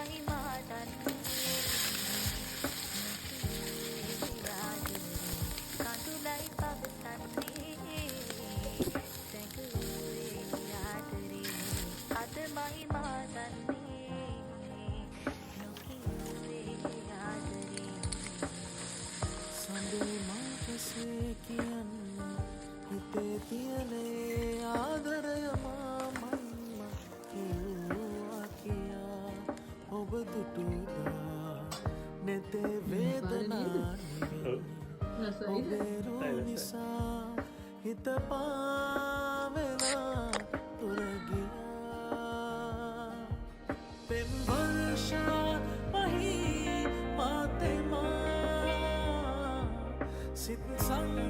මහිමා දන්නේ නොකියූ ආදරේ කඳුලයි පවසන්නේ සැඟවූ ආදරේ අද මහිමා දන්නේ නොකියූ ආදරේ. සඳේ මා කෙසේ කියන්න හිතේ තියෙන ඒ ආදරය මා මන්ම කිව්වා කියා ඔබ දුටුදා නෙතේ වේදනා නිවෙන්නේ. ලස්සනයිද? ඔබේ රූ නිසා හිත පාවෙලා දුර ගියා. පෙම් වර්ෂා මහී මාතෙමා සිත් සං